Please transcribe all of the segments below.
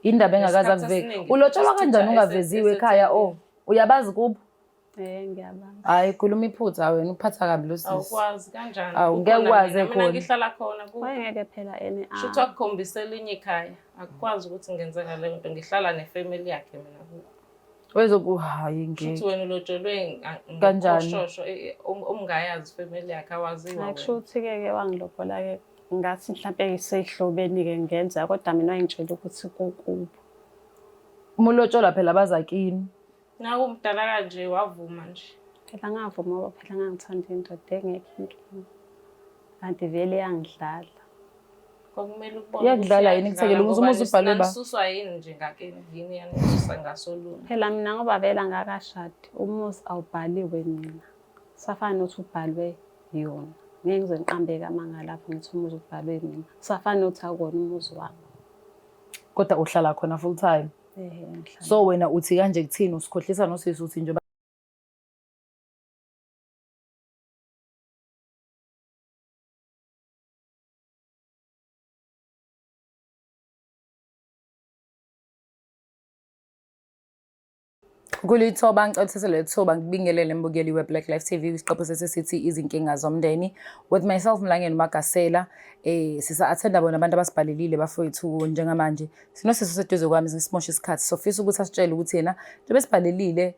Indaba engakaze Ngesikhathi akuveke. esiningi Ulotsholwa futhi kanjani isithutha ungaveziwe ekhaya oh? Uyabazi kubo? Eh ngiyabazi. Hayi khuluma iphutha wena uphatha kabi lo sisi. Awukwazi kanjani? Awu, ngeke Kukhona ukwazi mina, mina khona. ngihlala khona ku Wayengeke phela ene shuthi wakukhombisa elinye ikhaya. Akukwazi ukuthi ngenzeka leyo nto ngihlala nefamily yakhe mina ku. Wezoku hayi ngeke. Shuthi wena ulotsholwe Kanjani? ngoshosho omngayazi family yakhe awaziwa wena. Akusho ukuthi-ke ke wangilobola-ke ngathi mhlampe ngiseyihlobeni-ke ngenza kodwa mina wayengitshela ukuthi kukubo. Uma ulotsholwa phela bazakini. Naku umdala kanje wavuma nje. Phela ngavuma ngoba phela ngangithanda indoda engekho inkinga. Kanti vele yangidlala. Kwakumele ukubone Iyakudlala yini kuthekela ukuthi umuzi ubhalwe ba? Nisuswa yini nje ngakini yini yanisusa ngasolunye. Phela mina ngoba vele angakashadi umuzi awubhaliwe mina. Safana nokuthi ubhalwe yona. Ngeke ngize ngiqambeke amanga lapho ngithi umuzi ubhalwe mina. Safana nokuthi akuwona umuzi wami. Kodwa uhlala khona full time. Ehhe ngihlala. So wena uthi kanje kuthini usikhohlisa nosisi uthi nje Kulithoba ngicela uthathe leli thuba ngikubingelele mbukeli we-Black Life TV kwisiqephu sethu sithi izinkinga zomndeni with myself Mlangeni Magasela eh sisa-attenda bona abantu abasibhalelile bafowethu njengamanje sinosisi oseduze kwami simosha isikhathi sofisa ukuthi asitshele ukuthi yena njengoba esibhalelile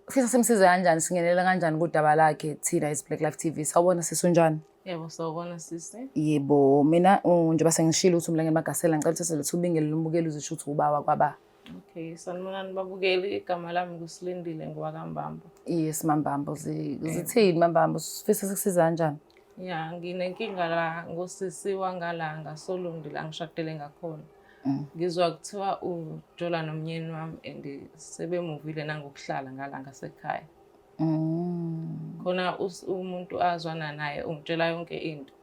ufisa simsize kanjani singenele kanjani kudaba lakhe thina as Black Life TV sawubona sisi unjani? Yebo sawubona sisi. Yebo mina njengoba sengishilo ukuthi uMlangeni Magasela ngicela uthathe leli thuba ubingelele umbukeli uzisho ukuthi ubawa kwaba. Okay, sanibonani babukeli, igama lami nguSilindile ngowakaMbambo. Yes Mambambo, zithini Mambambo, sifisa sikusiza kanjani? Ya, nginenkinga la ngosisi wangala ngasoLundi la ngishadele ngakhona. Ngizwa kuthiwa ujola nomnyeni wami and sebemuvile nangokuhlala ngala ngasekhaya. Khona umuntu azwana naye ungitshela yonke into.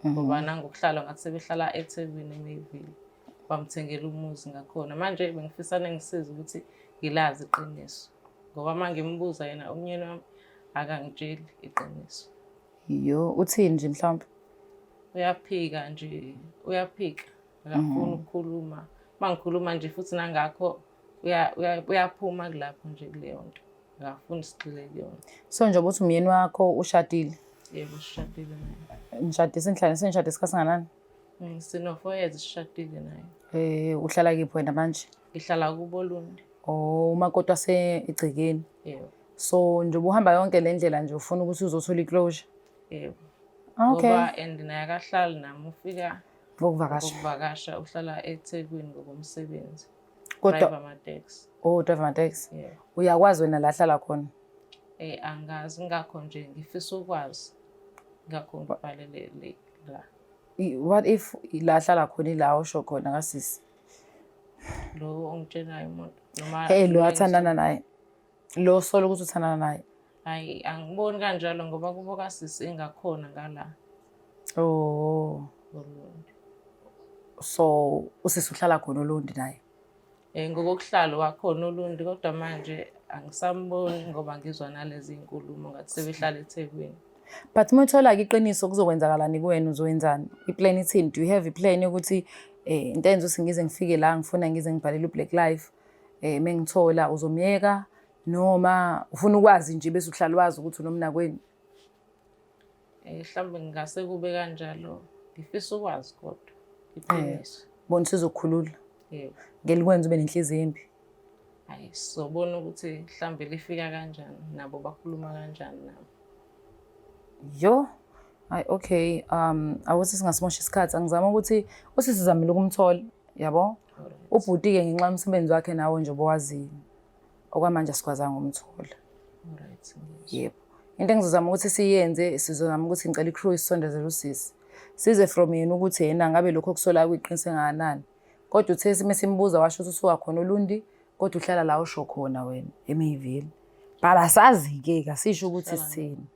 Ngoba nangokuhlala ngathi sebehlala eThekwini eMayville. Bamthengela umuzi ngakhona. Manje bengifisa ningisize ukuthi ngilazi iqiniso. Ngoba uma ngimbuza yena umnyeni wami akangitsheli iqiniso. Yo, uthini nje mhlawumbe? Uyaphika nje, uyaphika. Akafuni ukukhuluma. Uma ngikhuluma nje futhi nangakho uyaphuma kulapho nje kuleyo nto. Akafuni sigxile kuyona. So njengoba uthi umyeni wakho ushadile? Yebo, sishadile naye. Nishade senihlale senishade isikhathi singanani? Sino 4 years sishadile naye. Eh, uhlala kephi wena manje? Ngihlala kuboLundi. Oh, umakoti wase egcekeni. Yebo. So njengoba uhamba yonke le ndlela nje ufuna ukuthi uzothola i-closure? Yebo. Okay. Ngoba and naye akahlali nami ufika ngokuvakasha. Ngokuvakasha uhlala eThekwini ngokomsebenzi. Kodwa drive ama-taxi. Oh, drive ama-taxi. Yeah. Uyakwazi wena la ahlala khona? Eh angazi ngakho nje ngifisa ukwazi. Ngakho ngibhalele le la. What if la ahlala khona ila osho khona kasisi? Lo ongitshelayo umuntu noma Hey lo athandana naye. Lo sola ukuthi uthandana naye. Hayi angiboni kanjalo ngoba kubo kasisi engakhona ngala. Oh. Olundi. So usisi uhlala khona Olundi naye. Eh ngokokuhlala wakhona Olundi kodwa manje angisamboni ngoba ngizwa nalezi inkulumo ngathi sebehlala eThekwini. But uma uthola ke iqiniso kuzokwenzakalani kuwena uzoyenzani? I-plan ithini? Do you have i-plan yokuthi eh into enza ukuthi ngize ngifike la ngifuna ngize ngibhalele uBlack Life eh mengithola uzomyeka noma ufuna ukwazi nje bese uhlala wazi ukuthi unomnakwenu? Eh mhlawumbe ngingase kube kanjalo ngifisa ukwazi kodwa iqiniso. Bona sizokukhulula. Yebo. Ngelikwenza ube nenhliziyo embi. Hayi sizobona ukuthi mhlawumbe lifika kanjani nabo bakhuluma kanjani nabo. Yo. Hayi okay, awuthi singasimosha isikhathi angizama ukuthi usisizamile ukumthola, yabo? Ubhuti ke ngenxa yomsebenzi wakhe nawe nje obowaziyo. Okwamanje asikwazanga ukumthola. Alright. Yebo. Into engizozama ukuthi siyenze sizozama ukuthi ngicela i-crew isondezele usisi. Size from yena ukuthi yena ngabe lokho okusolayo kuyiqinise ngakanani. Kodwa uthe sime simbuza washo ukuthi usuka khona Olundi kodwa uhlala la osho khona wena eMayville. But asazi-ke kasisho ukuthi sithini.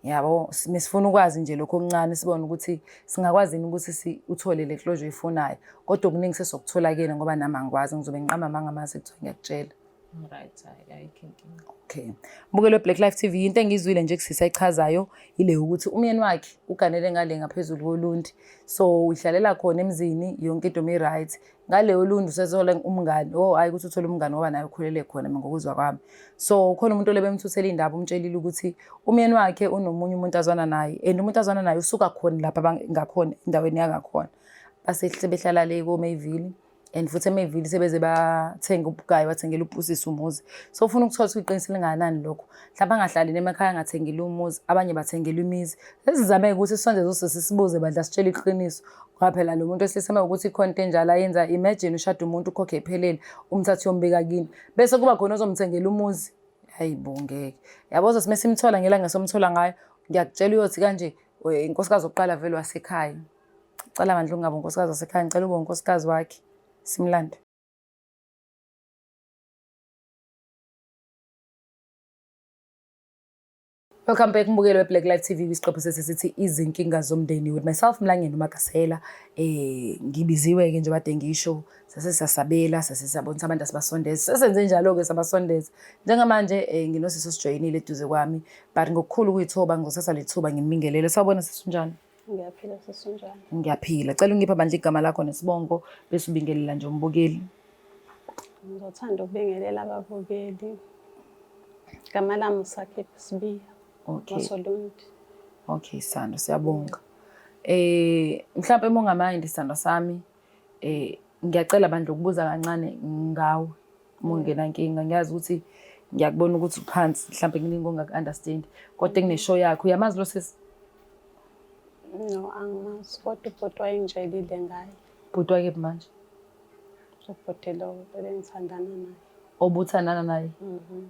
Yabo mesifuna ukwazi nje lokho okuncane sibone ukuthi singakwazi yini ukuthi uthole le closure oyifunayo. Kodwa okuningi sesokuthola kuyena ngoba nami angikwazi ngizobe ngiqamba amanga mase kuthiwa ngiyakutshela. Right, hayi ayikho inkinga. Okay. Mbukelo Black Life TV into engizwile nje kusisa ichazayo ile ukuthi umyeni wakhe uganele ngale ngaphezulu kolundi. So uhlalela khona emzini yonke into mi right. Ngale olundi usethola umngani. Oh hayi ukuthi uthole umngani ngoba naye ukhulele khona mina ngokuzwa kwami. So khona umuntu olebemthuthela indaba umtshelile ukuthi umyeni wakhe unomunye umuntu azwana naye and umuntu azwana naye usuka khona lapha ngakhona endaweni yangakhona. Base behlala le ko Mayville. And futhi eMayville sebeze bathenga ubugayi bathengela upusisa umuzi. So ufuna ukuthola ukuthi kuyiqiniso elingakanani lokho. Mhlawumbe angahlali emakhaya angathengeli umuzi, abanye bathengelwa imizi. Sesizame ukuthi sisondeze usisi sibuze bandla sitshele iqiniso. Ngoba phela lo muntu wesilisa uma ukuthi ikhona into enjalo ayenza imagine ushada umuntu ukhokhe iphelele umthathe uyombeka kini. Bese kuba khona ozomthengela umuzi. Hayi bo ngeke. Yabo sosime simthola ngelanga somthola ngayo ngiyakutshela uyothi kanje inkosikazi oqala vele wasekhaya. Cela bandla ungabe unkosikazi wasekhaya, ngicela ube unkosikazi wakhe. Simlande. Welcome back mbukeli we-Black Life TV kwisiqephu sesithi izinkinga zomndeni with myself Mlangeni uMagasela. Ngibiziwe ke njengoba kade ngisho sase siyasabela sase siyabonisa abantu asibasondeze sesenze njalo-ke sabasondeza njengamanje nginosisi osijoyinile eduze kwami but ngokukhulu ukuyithoba ngizothatha lethuba ngimbingelele. Sawubona sisi, unjani? Ngiyaphila sisi, unjani? Ngiyaphila. Cela ungiphe bandla igama lakho nesibongo bese ubingelela nje umbukeli. Ngizothanda ukubingelela ababukeli. Igama lami uSakhiphi Sibiya. Okay. Wasolundi. Okay, Sando, siyabonga. Mhlawumbe uma ungamind Sando sami, ngiyacela bandla ukubuza kancane ngawe uma ungena nkinga. Ngiyazi ukuthi ngiyakubona ukuthi uphansi, mhlawumbe kuningi ongaku-understand. Kodwa kune-show yakho, uyamazi lo sisi? No, angimazi kodwa ubhuti wayengitshelile ngaye. Bhuti wakephi manje? Ubhuti lo ebengithandana naye. Obuthandana naye? Mhm.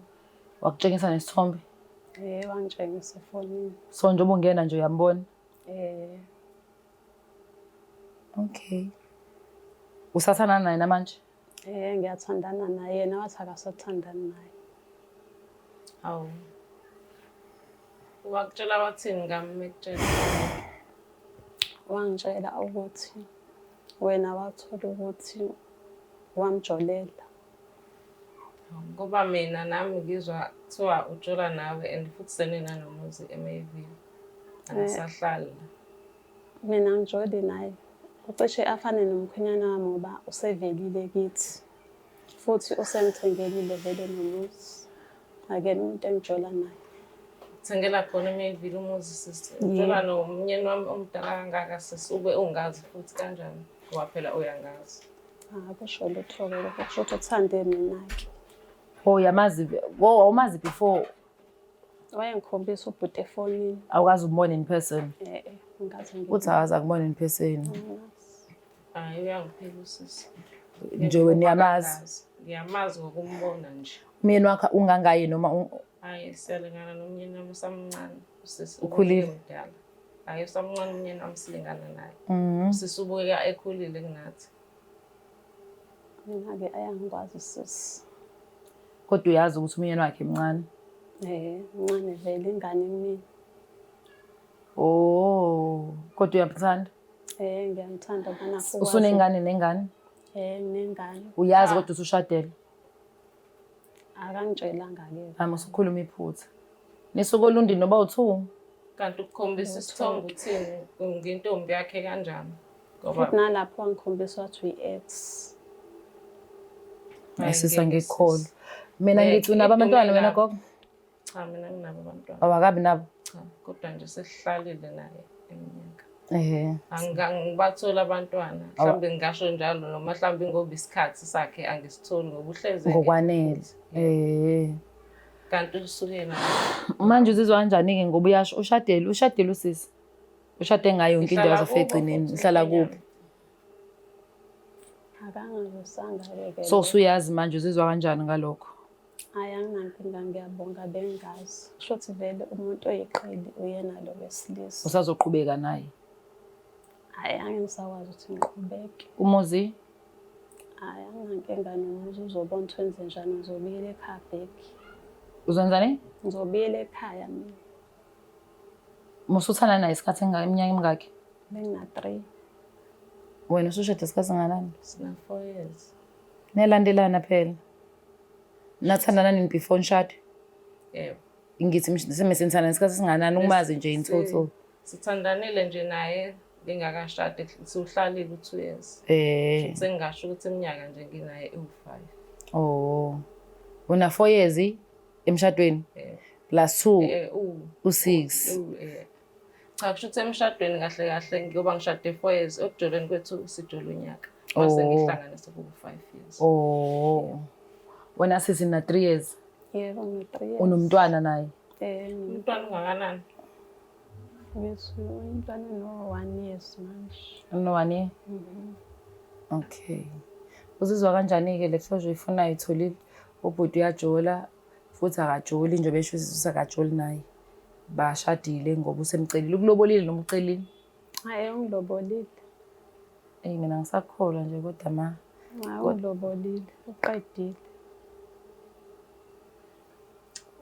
Wakutshengisa nesithombe? Wangitshengisa efonini. So njengoba ungena nje uyambona? Eh. Okay. Usathandana naye namanje? Ngiyathandana naye, yena wathi akasathandani naye. Hawu. Wakutshela wathini ngami ekutshela? Wangitshela ukuthi wena wathola ukuthi wamjolela. Ngoba mina nami ngizwa kuthiwa ujola nawe and futhi senina nomuzi eMayville. Angisahlali. Mina ngijoli naye. Ucishe afane nomkhwenyana wami ngoba usevelile kithi. Futhi usengithengelile vele nomuzi. Akuyena umuntu engijola naye. Thengela khona eMayville umuzi sisi. Ujola nomnyeni wami omdala kangaka sisi ube ungazi futhi kanjani? Ngoba phela uyangazi. Akusho lutho-ke lokho, kusho ukuthi uthande mina-ke. Oh, uyamazi, oh, awumazi before? Wayengikhombisa ubhuti efonini. Awukazi umbone in person? Ngikaze ngibone. Uthi akaze akubone in person. Hayi, uyangiphika usisi. Nje wena uyamazi? Ngiyamazi ngokumbona nje. Umyeni wakho ungangaye noma Hayi, siyalingana nomyeni wami usamncane. Usisi Ukhulile? umdala. Hayi, usamncane umyeni wami silingana naye. Usisi ubukeka ekhulile kunathi. Mina-ke ayangikwazi usisi. Kodwa uyazi ukuthi umyeni wakhe mncane? Mncane vele, ingane kumina. Oh, kodwa uyamthanda? Ngiyamthanda ngoba nakho ukwazi. Usunengane nengane? Nginengane. Uyazi kodwa usushadele? Akangitshelanga-ke. Mama usukhuluma iphutha. Nisuke olundi noba u2? Kanti ukukhombisa isithombe uthini ngentombi yakhe kanjani? Ngoba futhi nalapho wangikhombisa wathi uyi-ex. Ayisisa ngikholwa. Mina ngithi unabo abantwana wena gogo? Cha, mina nginabo abantwana. Awakabi nabo? Cha, kodwa nje sesihlalile naye iminyaka. Angibatholi abantwana. Mhlawumbe ngingasho njalo noma mhlawumbe ngoba isikhathi sakhe angisitholi ngoba uhleze ngokwanele. Kanti usuke naye. Manje uzizwa kanjani-ke ngoba uyasho ushadele, ushadele usisi. Ushade ngayo yonke into Ngihlala yaze kubo egcineni, futhi uhlala umkhwenyana. kuphi? Akangazwisanga-ke ke So usuyazi manje uzizwa kanjani ngalokho? Hhayi, anginankinga, ngiyabonga bengazi. Kusho ukuthi vele umuntu oyiqili uyena lo wesilisa. Usazoqhubeka naye? Hhayi, angeke ngisakwazi ukuthi ngiqhubeke. Umuzi? Hhayi, anginankinga nomuzi, uzobona ukuthi wenze njani, ngizobuyela ekhaya bheki. Uzenzani? Ngizobuyela ekhaya mina. Musuthanda naye isikhathi engaka, iminyaka emingaki? Bengina-3. Wena usushade isikhathi singanani? Sina 4 years. Niyalandelana phela. Nathandana nini before nishade? Yebo. Ngithi semesenzana isikhathi esinganani ukumazi nje in total. Sithandanile nje naye ngingakashadi, siwuhlalile u-2 years. Sengingasho ukuthi iminyaka nje nginaye ewu-5. Oh. Una 4 years emshadweni? Yebo. Plus 2 U u-6. Cha, kusho ukuthi emshadweni kahle kahle ngoba ngishade 4 years, ekujoleni kwethu sijole unyaka. Mase ngihlanganise kubu 5 years. Oh. Wena sisi na 3 years. Yebo, ngino-3 years. Unomntwana naye? Umntwana ungakanani? Bethu umntwana no-1 years manje. Uno 1 year? Okay. Uzizwa kanjani-ke le closure oyifunayo itholile? Ubhuti uyajola futhi akajoli njengoba esho ukuthi akajoli naye. Bashadile ngoba usemcelile. Ukulobolile noma ucelile? Hhayi, ungilobolile. Eyi mina ngisakholwa nje kodwa ma. Hhayi, ungilobolile, uqedile.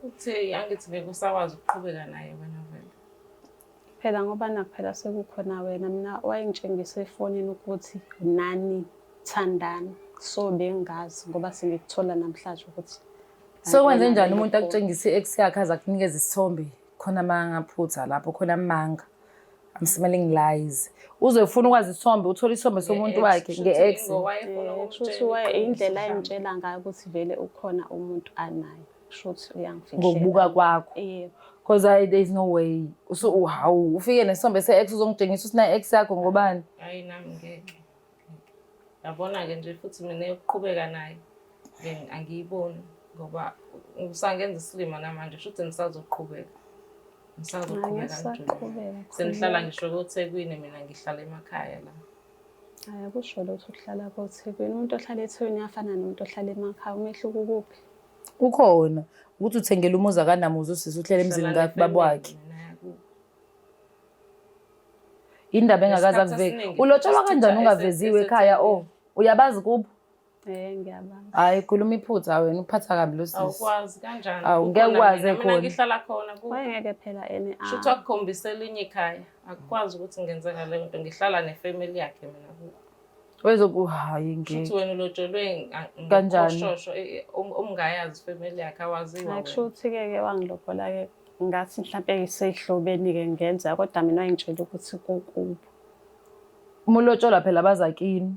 Uthi angithi ngeke usakwazi ukuqhubeka naye wena vele. Phela ngoba nakhu phela sekukhona wena, mina wayengitshengisa efonini ukuthi nani thandana. So bengingazi ngoba sengikuthola namhlanje ukuthi So kwenze njani umuntu akutshengisa i-ex yakhe aze akunikeze isithombe? Khona amangaphutha lapho, khona amanga. I'm smelling lies. Uze ufuna ukwazi isithombe, uthole isithombe somuntu wakhe nge-ex. Kushuthi indlela ayengitshela ngayo ukuthi vele ukhona umuntu anaye. Kushuthi uyangifihlela. Ngokubuka kwakho. Yebo. Because there is no way. So hawu ufike nesithombe se-ex uzongitshengisa ukuthi na-ex yakho ngobani? Hayi nami ngeke. Yabona-ke nje futhi mina yokuqhubeka naye angiyiboni ngoba usangenza isilima namanje, kusho ukuthi ngisazoqhubeka. Ngisazoqhubeka Ngisaqhubeka. Senihlala ngisho koThekwini, mina ngihlala emakhaya la. Hhayi, akusho lutho ukuhlala koThekwini. Umuntu ohlala eThekwini uyafana nomuntu ohlala emakhaya. Umehluko ukuphi? Kukhona ukuthi uthengele umuzi akanamuzi usisi uhlele emzini kababa wakhe. Indaba engakaze akuveki. Ulotsholwa kanjani ungaveziwe ekhaya? Oh, uyabazi kubo? Ngiyabazi. Hayi, khuluma iphutha wena, uphatha kabi lo sisi. Awukwazi kanjani? Awu, ngeke ukwazi Mina khona. ngihlala khona kubo. Wayengeke phela ene. Shuthi wakukhombisa elinye ikhaya. Akukwazi ukuthi ngenzeka leyo nto. Ngihlala nefamily yakhe mina kubo. Wezoku hayi ngeke. Shuthi wena ulotsholwe Kanjani? ngoshosho omngayazi ifamily yakhe awaziwa wena. Akusho ukuthi-ke ke wangilobola-ke ngathi mhlampe ngiseyihlobeni-ke ngenza kodwa mina wayengitshela ukuthi kukubo. Uma ulotsholwa phela bazakini.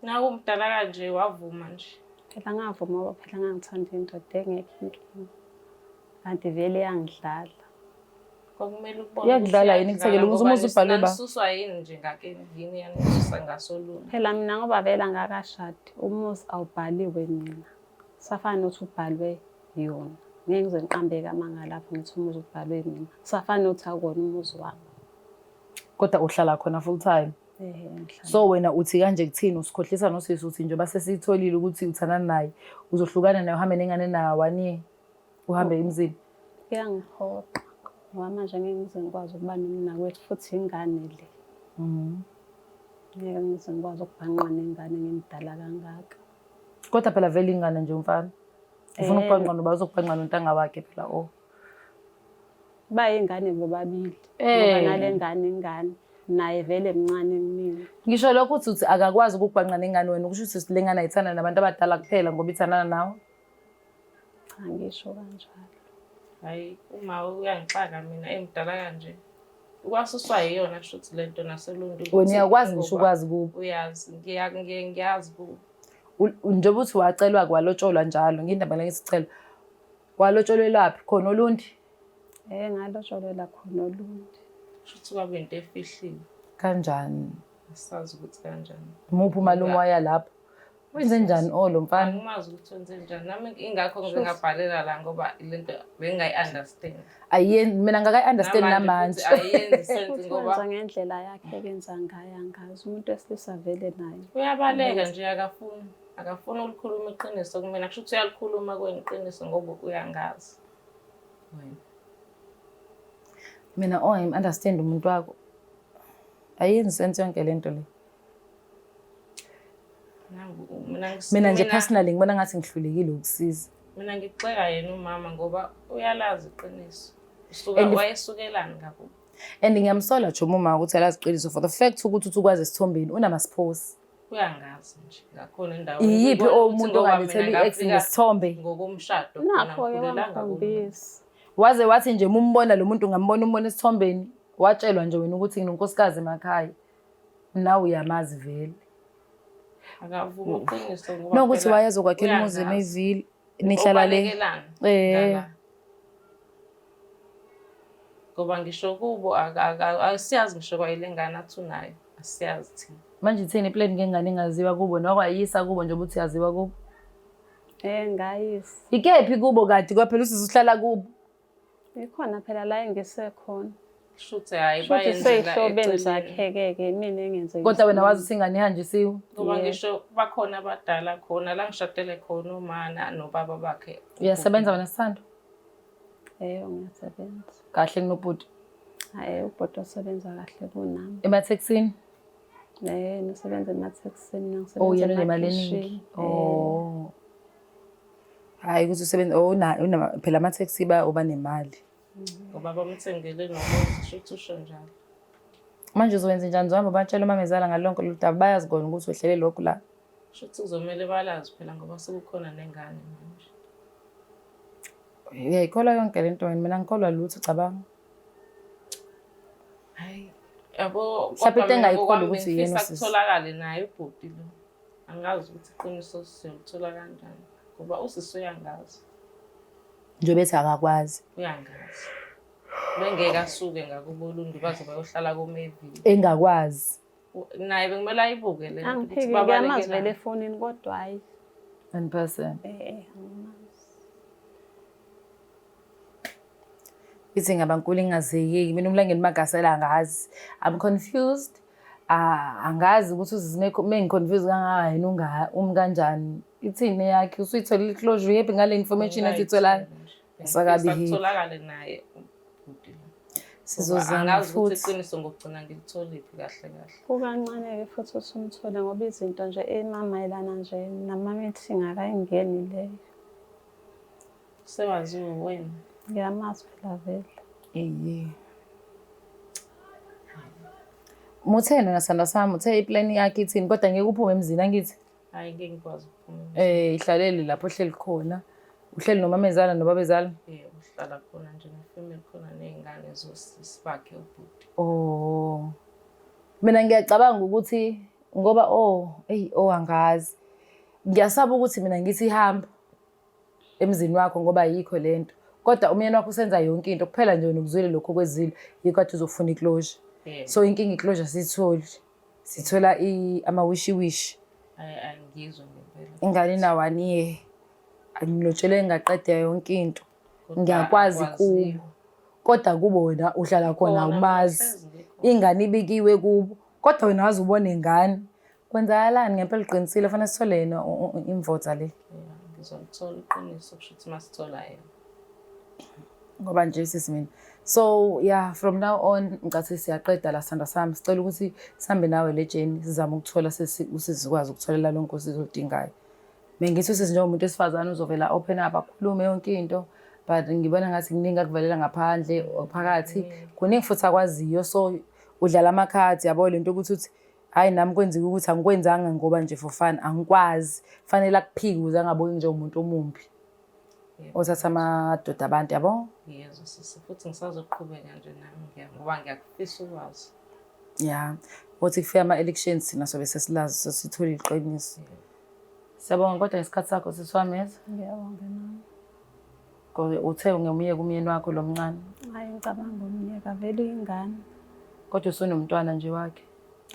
Naku umdala kanje wavuma nje. Phela ngavuma ngoba phela ngangithanda indoda engekho inkinga. Kanti vele iyangidlala. Kwakumele ukubone. Iyakudlala yini kuthekela ukuthi umuzi ubhalwe ba? Nisuswa yini nje ngakini yini yanisusa ngasolunye. Phela mina ngoba vele angakashadi umuzi awubhaliwe mina. Safana nokuthi ubhalwe yona. Ngeke ngize ngiqambeke amanga lapho ngithi umuzi ubhalwe mina. Safana nokuthi akuwona umuzi wami. Kodwa uhlala khona full time. So wena uthi kanje kuthini usikhohlisa nosisi uthi njengoba sesitholile ukuthi uthandana naye uzohlukana naye uhambe nengane naye 1 year uhambe emzini. Kuyangiphoqa ngoba manje ngeke ngize ngikwazi ukuba nomnakwethu futhi ingane le. Ngeke ngize ngikwazi ukubhanqa nengane ngimdala kangaka. Kodwa phela vele ingane nje umfana. Ufuna ukubhanqa noba uzokubhanqa nontanga wakhe phela oh. Bayingane bobabili. Ngoba nale ngane ingane naye vele mncane kumina. Ngisho lokho uthi akakwazi ukubhanqa nengane wena ukusho ukuthi le ngane ayithanda nabantu abadala kuphela ngoba ithandana nawe. Cha ngisho kanjalo. Hayi uma uyangixaka mina emdala kanje. Kwasuswa yiyona kusho ukuthi lento naseluntu. Wena uyakwazi ngisho ukwazi kubo. Uyazi ngiyazi kubo. Njengoba uthi wacelwa kwalotsholwa njalo ngindaba la ngisicela. Walotsholelwaphi khona Olundi? Ngalotsholelwa khona Olundi. Kusho ukuthi kwabe into efihliwe. Kanjani? Asazi ukuthi kanjani. Muphi umalume waya lapho? Wenze njani oh lo mfana? Angimazi ukuthi wenze njani. Nami ingakho ngize ngabhalela la ngoba lento bengingayi-understand. Ayenzi mina ngakayi-understand namanje. Ayenzi sense ngoba wenza ngendlela yakhe ekenza ngayo angazi umuntu wesilisa vele naye. Uyabaleka nje akafuni. Akafuni ukulikhuluma iqiniso kumina. Kusho ukuthi uyalikhuluma kuwena iqiniso ngoba uyangazi. Wena. Mina oh I understand umuntu wakho. Ayenzi sense yonke lento le. Mina nje personally ngibona ngathi ngihlulekile ukusiza. Mina ngixeka yena umama ngoba uyalazi iqiniso. Usuka wayesukelani ngakubo. And ngiyamsola Jomo uma ukuthi alazi iqiniso for the fact ukuthi uthi ukwazi esithombeni unamasiphosi. Uyangazi nje ngakhona endaweni. Iyiphi Ngibona ukuthi umuntu ngoba ongalethela mina i-ex ngafika ngesithombe? Ngokomshado khona Nakho-ke ngikhulelanga kumuntu. wangikhombisa. Waze wathi nje mumbona lo muntu ngambona umbona esithombeni, watshelwa nje wena ukuthi nginonkosikazi emakhaya. Nawe uyamazi vele. Akavumi iqiniso ngoba Nokuthi phela wayezokwakhela umuzi uyangazi. eMayville nihlala le. Ubalekelani Eh. ngala? Ngoba ngisho kubo asiyazi ngisho kwayile ngane athi unayo, asiyazi thina. Manje ithini iplan ngengane engaziwa kubo nokwayisa kubo nje ukuthi yaziwa kubo. Ngayisa. Ikephi kubo kanti kwaphela usisi uhlala kubo. Ikhona phela la engisekhona. Shuthi hhayi Shuthi bayenzela sey'hlobeni eceleni. zakhe-ke ke mina engenze Kodwa wena wazi ukuthi ingane ihanjisiwe. Ngoba Yebo. ngisho bakhona abadala khona la ngishadele khona umana nobaba bakhe. Uyasebenza wena Sithando? Yebo, ngiyasebenza. Kahle kunobhuti. Hhayi, ubhuti osebenza kahle kunami. Emathekisini? Nisebenza emathekisini, mina ngisebenza Oh, yena unemali eningi. emakhishini. Oh. Hhayi ukuthi usebenza oh una phela amatheksi ba uba nemali. Ngoba bamthengele nomuzi shuthi usho njalo. Manje uzowenza njani? Uzohamba ubatshela umamezala ngalonke lolu daba bayazi kona ukuthi wehlele lokhu la. Shuthi kuzomele balazi phela ngoba sekukhona nengane manje. Uyayikholwa yonke le nto wena, mina ngikholwa lutho cabanga. Hayi, yabo Mhlawumbe kodwa into mina engayikholwa ngokwami ukuthi yena bengifisa usisi. kutholakale naye ubhuti lo. Angazi ukuthi iqiniso siyolithola kanjani ngoba usisi uyangazi. Njengoba ethi akakwazi. Uyangazi. Bengeke asuke ngakubo Olundi baze bayohlala koMayville. Engakwazi. Naye bekumele ayibuke le nto ukuthi Angiphiki ngiyamazi vele babalekelani. efonini kodwa hhayi. In person. Angimazi. Ithi ngabankulu ingazeyeki mina umlangeni magasela angazi. I'm confused. Ah, angazi ukuthi uzizime mengi-confused kangaka yena unga umi kanjani. Ithini eyakhe usuyitholile i-closure uyephi ngale information esiyitholayo. Asakabi Ngifisa happy. kutholakale naye ubhuti lo. Sizozama Angazi ukuthi futhi. iqiniso ngokugcina ngilitholiphi kahle kahle. Kukancane-ke futhi usumthole ngoba izinto nje emamayelana nje nama-meeting akayingeni leyo. Sewaziwe wena. Ngiyamazi phela vele. Eye. Mutheni wena sithando sami, uthe iplan yakhe ithini kodwa ngeke uphume emzini angithi. Hhayi ngeke ngikwazi ukuphuma. Ihlalele lapho ohleli khona. Uhleli nomamezala nobabezala. Yebo, uhlala khona nje nefamily khona ney'ngane zosisi bakhe ubhuti. Oh. Mina ngiyacabanga ukuthi ngoba oh, eyi oh angazi. Ngiyasaba ukuthi mina ngithi hamba emzini wakho ngoba ayikho lento. Kodwa umyeni wakho usenza yonke into kuphela nje wena ukuzwile lokho kwezilo yikho athi uzofuna i-closure. Yebo. So inkinga i-closure siyitholi. Sithola ama-wishy-wish. Hhayi angizwa ngempela. Ingane ina 1 year. Angilotshele ngaqeda yonke into. Kodwa Ngiyakwazi akwaziwa. kubo. Kodwa kubo wena uhlala khona Khona, awumazi. hlezi ngikhona. Ingane ibikiwe kubo. Kodwa wena waze ubone ingane. Kwenzakalani ngempela uqinisile fanele sithole yena imvotha le. Ya, ngizolithola iqiniso kusho ukuthi masithola yena. Ngoba nje sisi mina. So yeah, from now on ngicathi siyaqeda la sithando sami. Sicela ukuthi sihambe nawe le journey sizame ukuthola sisi usizi sikwazi ukutholela lonke usizo oludingayo. Bengithi usisi njengomuntu wesifazane uzovela open up akhulume yonke into but ngibona ngathi kuningi akuvelela ngaphandle or phakathi. Kuningi futhi akwaziyo so udlala amakhadi yabo lento ukuthi uthi hayi nami kwenzeka ukuthi angikwenzanga ngoba nje for fun angikwazi. Fanele akuphike ukuze angabuki njengomuntu omumbi. Othatha amadoda abantu yabo. Ngiyezwa sisi futhi ngisazoqhubeka nje nami ngoba ngiyakufisa ukwazi. Yeah. Kothi kufika ama-elections thina sobe sesilazi sesithola iqiniso. Siyabonga kodwa ngesikhathi sakho sisi wami yezwa. Ngiyabonga nami. Kodwa uthe ungemuyeke umyeni wakho lo mncane. Hhayi ngicabanga umyeka vele uyingane. Kodwa usunomntwana nje wakhe.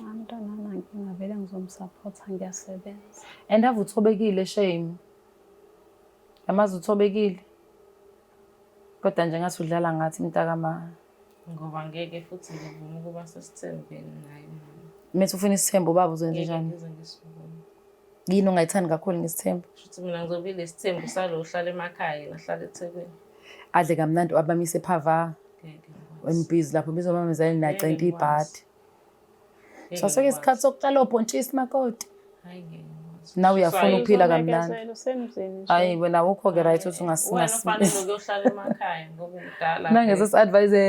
Umntwana anankinga vele ngizomsaphotha ngiyasebenza. And ave uthobekile shame. Yamazi uthobekile. Kodwa nje ngathi udlala ngathi mntakama. Ngoba ngeke futhi ngivume ukuba sesithembeni naye umama. Methi ufuna isithembu ubaba uzoyenza Ngeke njani? ngize ngisivume. Yini ongayithandi kakhulu ngesithembu? Shuthi mina ngizobe lesithembu salo ohlala emakhaya yena ahlala eThekwini. Adle kamnandi abamise ephava. Ngeke ngikwazi. Wena lapho bizomamezala nacenta Ngeke ibhadi. Ngeke Saseke ngikwazi. isikhathi sokutshala obhontshisi makoti. Hhayi ngeke ngikwazi. Nawe uyafuna ukuphila kamnandi. Uzobekezela usemzini nje. Hayi wena awukho-ke right ukuthi Wena ufanele ukuyohlala emakhaya ngoba umdala. Nangese si-advise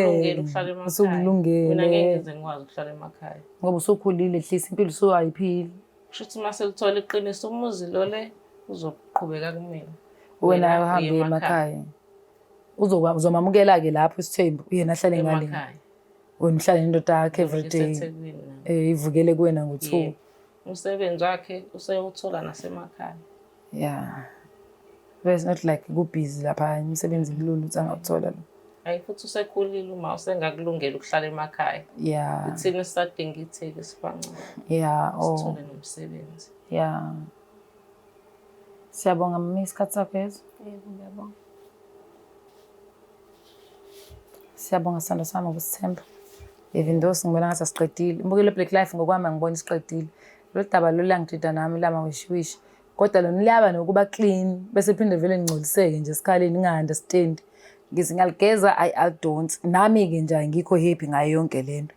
Usukulungele ukuhlala emakhaya. Mina ngeke usukulungele ngize ngikwazi ukuhlala emakhaya. ngoba usukhulile hlisa impilo usuwayiphila. Kusho ukuthi uma selithola iqiniso umuzi lo le uzoqhubeka kumina. Wena uhambe emakhaya. Uzomamukela-ke lapho isithembu, yena ahlale ngale. Emakhaya. Wena uhlale nendoda yakho every day. Ngisethekwini nami. Ivukele kuwena ngo-2. Yebo. Umsebenzi wakhe useyowuthola nasemakhaya. Yeah. But it's not like kubhizi lapha imisebenzi kulula ukuthi angawuthola lo. Hayi futhi usekhulile uma usengakulungela ukuhlala emakhaya. Yeah. Ithina sisadinga itheki sibancane. Yeah. Oh. Sithole nomsebenzi. Yeah. Siyabonga mami isikhathi sakho yezo. Yebo, ngiyabonga. Siyabonga sithando sami ngokusithemba. Even though singibona ngathi asiqedile. Imbukelo Black Life ngokwami angiboni siqedile. Lolu daba lolu langidida nami lama wishiwishi. Kodwa lona liyaba nokuba clean bese phinde vele ngingcoliseke nje esikhaleni nginga-understand. Ngithi ngiyaligeza ayi alidonsi. Nami-ke nje angikho happy ngayo yonke le nto.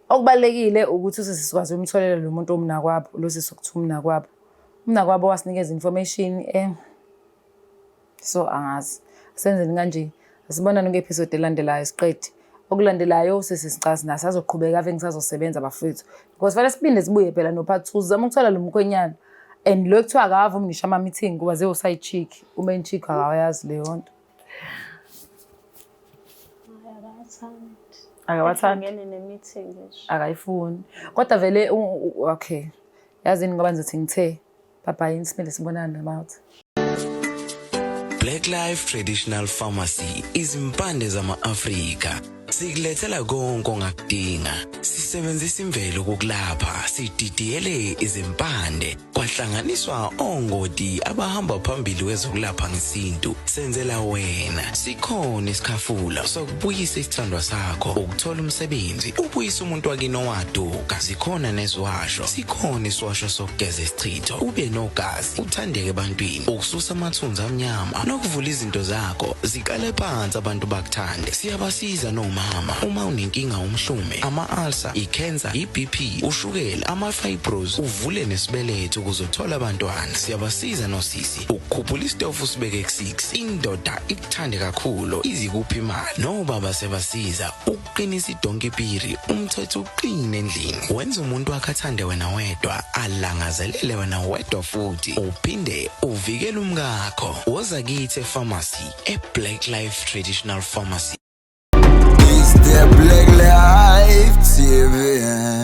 Okubalulekile ukuthi usisi sikwazi ukumtholela lo muntu omnakwabo, lo sisi okuthiwa umnakwabo. Umnakwabo wasinikeza information so angazi. Senzeni kanje? Asibonane kwi-episode elandelayo siqede. Okulandelayo sisi sicazi naso azoqhubeka ave ngisazosebenza bafethu. Because fanele siphinde sibuye phela no part 2 sizama ukuthola lo mkhwenyana. And lo kuthiwa akavumi ngisho ama-meeting kuba ze uside chick, u-main chick akawayazi leyo nto. Akawathandi. Akawathandi. Angene ne-meeting nje. Akayifuni. Kodwa vele okay. Yazini ngoba ngizothi ngithe bye bye siphinde sibonane mouth. Black Life Traditional Pharmacy izimpande zama-Afrika sikulethela konke ongakudinga. Sisebenzisa imvelo ukukulapha, sididiyele izimpande kwahlanganiswa ongoti abahamba phambili kwezokulapha ngesintu. Senzela wena sikhona isikhafula sokubuyisa isithandwa sakho, ukuthola umsebenzi, ubuyisa umuntu wakini owaduka. Zikhona neziwasho, sikhona isiwasho sokugeza isichitho, ube nogazi, uthandeke ebantwini, ukususa amathunzi amnyama nokuvula izinto zakho ziqale phansi abantu bakuthande. Siyabasiza nomama uma unenkinga, umhlume, ama-ulcer, i-cancer, i-BP, ushukela, ama-fibros, uvule nesibeletho ukuze uthole abantwana. Siyabasiza nosisi ukukhuphula isitofu sibeke ku-6, indoda ikuthande kakhulu, izikuphi imali. Nobaba siyabasiza ukuqinisa idonki piri, umthetho uqine endlini, wenza umuntu wakhe athande wena wedwa, alangazelele wena wedwa, futhi uphinde uvikele umkakho. Woza kithi e-pharmacy, e-Black Life Traditional Pharmacy. It's the Black Life TV.